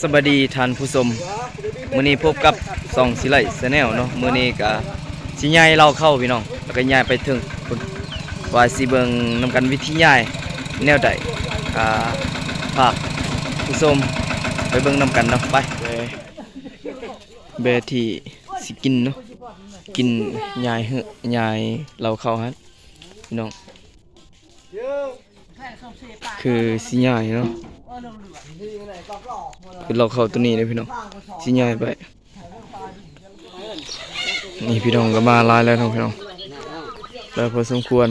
ສະບາຍດີທ່ານຜູ້ຊົມ, ມື້ນີ້ພົບກັບຊ່ອງສີໄລແຊນແນວເນາະ. ມື້ນີ້ກະຊິຍ້າຍເລົ້າເຂົ້າພີ່ນ້ອງ, ແລ້ວກະຍ້າຍໄປເທິງພຸ້ນ ວ່າຊິເບິ່ງນຳກັນວິທີຍ້າຍແນວໃດ. ກະຝາກຜູ້ຊົມໄປເບິ່ງນຳກັນເນາະ, ໄປ. ແບ ແບທີ່ຊິກິນເນາະ, ກິນ ຍ້າຍເຮືອ ຍ້າຍເລົ້າເຂົ້າຫັ້ນພີ່ນ້ອງ. ຄືຊິຍ້າຍເນາະ, ຄືເລົ້າເຂົ້າໂຕນີ້ເດ້ພີ່ນ້ອງ, ຊິຍ້າຍໄປ. ນີ້ພີ່ນ້ອງກໍມາຫຼາຍແລ້ວເນາະພີ່ນ້ອງ, ຫຼາຍພໍສົມຄວນ.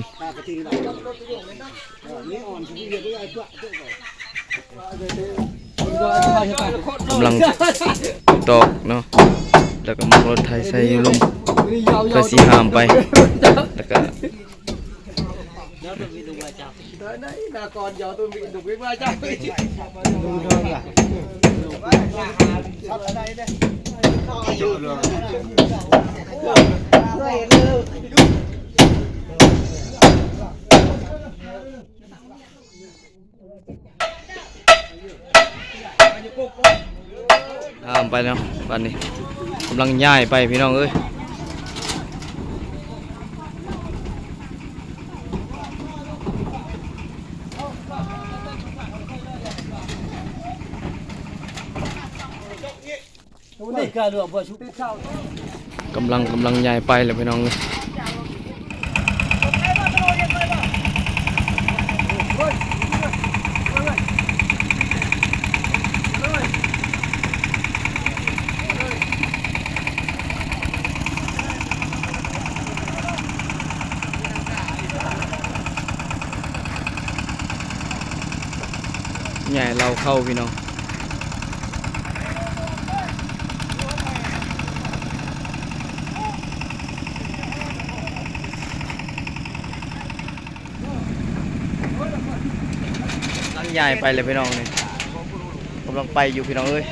ກຳລັງຕອກເນາະ, ແລ້ວກໍໝົກລົດໄຖໃສ່ຢູ່ລຸ່ມ ເພື່ອຊິຫາມໄປ, ແລ້ວກໍ ຂ້າມໄປເນາະ, ບັດນີ້ກຳລັງຍ້າຍໄປພີ່ນ້ອງເອີຍ. ກຳລັງ ກຳລັງຍ້າຍໄປແລ້ວພີ່ນ້ອງເອີຍ. ຍ້າຍເລົ້າເຂົ້າພີ່ນ້ອງ. ກຳລັງຍ້າຍໄປແລ້ວພີ່ນ້ອງ, ນີ້ກຳລັງໄປຢູ່ພີ່ນ້ອງເອີຍ.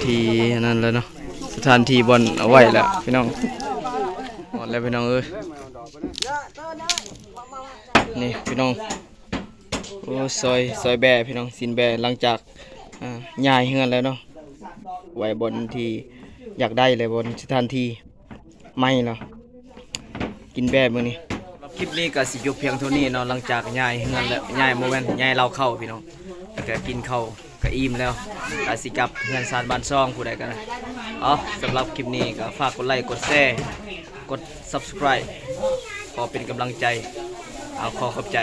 ທີ່ອັນນັ້ນແລ້ວເນາະ, ສະຖານທີ່ບ່ອນເອົາໄວ້ແລ້ວພີ່ນ້ອງ. ຮອດແລ້ວພີ່ນ້ອງເອີຍ, ນີ້ພີ່ນ້ອງ. ໂອ້ ຊອຍ ຊອຍແບ້ພີ່ນ້ອງ, ຊີ້ນແບ້ ຫຼັງຈາກ ອາ ຍ້າຍເຮືອນແລ້ວເນາະ, ໄວ້ບ່ອນທີ່ຢາກໄດ້ແລ້ວ, ບ່ອນສະຖານທີ່ໃໝ່ແລ້ວ. ກິນແບ້ມື້ນີ້. ຄລິບນີ້ກໍຊິຈົບພຽງເທົ່ານີ້ເນາະ, ຫຼັງຈາກຍ້າຍເຮືອນແລ້ວ, ຍ້າຍ ບໍ່ແມ່ນ ຍ້າຍເລົ້າເຂົ້າພີ່ນ້ອງ, ແລ້ວກໍກິນເຂົ້າກໍອີ່ມແລ້ວ, ກໍຊິກັບເຮືອນຊານບ້ານຊ່ອງ. ຜູ້ໃດກໍ ເອົາ ສຳລັບຄລິບນີ້ກໍຝາກກົດໄລ ກົດແຊ ກົດ Subscribe ຂໍເປັນກຳລັງໃຈ. ເອົາ ຂໍຂອບໃຈ.